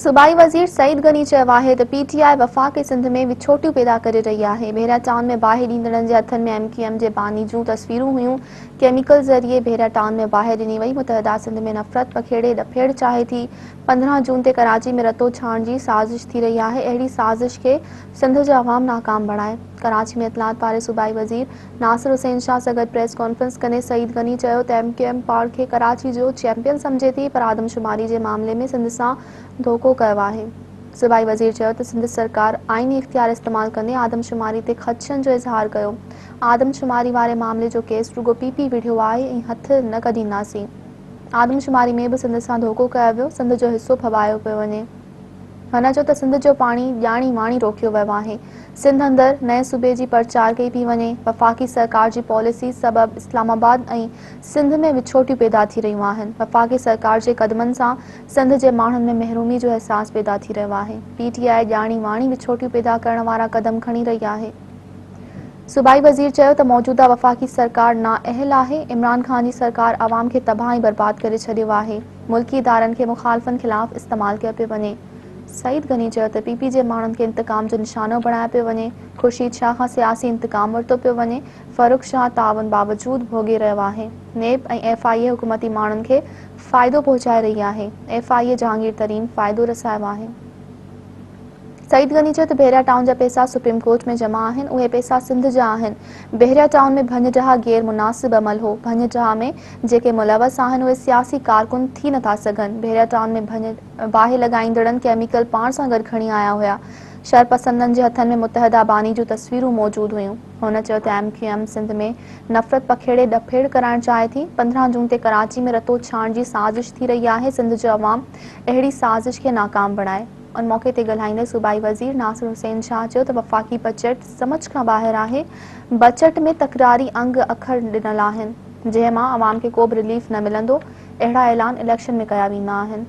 صوبائي وزير سعيد غني چيو آهي ته پي ٽي آء وفاق سنڌ ۾ وڇوٽيون پيدا ڪري رهي آهي، ڀيرا ٽائون ۾ باهه ڏيندڙن جي هٿن ۾ ايم ڪيو ايم جي باني جون تصويرون هيون، ڪيميڪل ذريعي ڀيرا ٽائون ۾ باهه ڏني وئي، متحده سنڌ ۾ نفرت پکيڙي ڏڦيڙ چاهي ٿي، 15 جون تي ڪراچي ۾ رتو ڇاڻ جي سازش ٿي رهي آهي، اهڙي سازش کي سنڌ جو عوام ناڪام بڻائي. ڪراچي ۾ اطلاعات واري صوبائي وزير ناصر حسين شاهه سان گڏ پريس ڪانفرنس ڪندي سعيد غني چيو ته ايم ڪيو ايم پاڻ کي ڪراچي جو چيمپيئن سمجهي ٿي پر آدمشماري جي معاملي ۾ سنڌ سان ڌوڪو ڪيو آهي. صوبائي وزير چيو ته سنڌ سرڪار آئيني اختيار استعمال ڪندي آدمشماري تي خدشن جو اظهار ڪيو، آدمشماري واري معاملي جو ڪيس رڳو پي پي وڙهيو آهي ۽ هٿ نه ڪڍينداسين، آدمشماري ۾ به سنڌ سان ڌوڪو ڪيو ويو، سنڌ جو حصو ڦٻايو پيو وڃي. هن چيو ته سنڌ جو پاڻي ڄاڻي واڻي روڪيو ويو آهي، سنڌ اندر نئين صوبي جي پرچار ڪئي پئي وڃي، وفاقي سرڪار جي پاليسي سبب اسلام آباد ۽ سنڌ ۾ وڇوٽيون پيدا ٿي رهيون آهن، وفاقي سرڪار جي قدمن سان سنڌ جي ماڻهن ۾ محرومي جو احساس پيدا ٿي رهيو آهي، پي ٽي آء ڄاڻي واڻي وڇوٽيون پيدا ڪرڻ وارا قدم کڻي رهي آهي. صوبائي وزير چيو ته موجوده وفاقي سرڪار نااهل آهي، عمران خان جي سرڪار عوام کي تباهه ۽ برباد ڪري ڇڏيو آهي، ملڪي ادارن کي مخالفن خلاف استعمال ڪيو پيو وڃي. سعيد غني چيو ته پي پي جي ماڻهن کي انتقام جو نشانو بڻايو پيو وڃي، خورشيد شاهه کان سياسي انتقام ورتو پيو وڃي، فرخ شاهه تعاون باوجود ڀوڳي رهيو آهي، نيب ۽ ايف I اي حڪومتي ماڻهن کي فائدو پهچائي رهي آهي، ايف I اي جهانگير ترين فائدو رسايو آهي. سعيد غني چيو ته بحريا ٽائون جا پئسا سپريم ڪورٽ ۾ جمع آهن، اهي پئسا سنڌ جا آهن، بحريا ٽائون ۾ ڀڃ ڊاهه غير مناسب عمل هو، ڀڃ ڊاهه ۾ جيڪي ملوث آهن اهي سياسي ڪارڪن ٿي نٿا سگهن، بحريا ٽائون ۾ ڀڃ باهه لڳائيندڙن ڪيميڪل پاڻ سان گڏ کڻي آيا هيا، شرپسندن جي هٿن ۾ متحده باني جون تصويرون موجود هيون. هن چيو ته ايم ڪيو ايم سنڌ ۾ نفرت پکيڙي ڏڦيڙ ڪرائڻ چاهي ٿي، 15 جون تي ڪراچي ۾ رتو ڇاڻ جي سازش ٿي رهي آهي، سنڌ جو عوام اهڙي سازش کي ناڪام بڻائي. ان موقعي تي ڳالهائيندي صوبائي وزير ناصر حسين شاهه چيو ته وفاقي بجيٽ سمجهه کان ٻاهر آهي، بجيٽ ۾ تڪراري انگ اکر ڏنل آهن، جنهن مان عوام کي ڪو به رليف نه ملندو، اهڙا اعلان اليڪشن ۾ ڪيا ويندا آهن.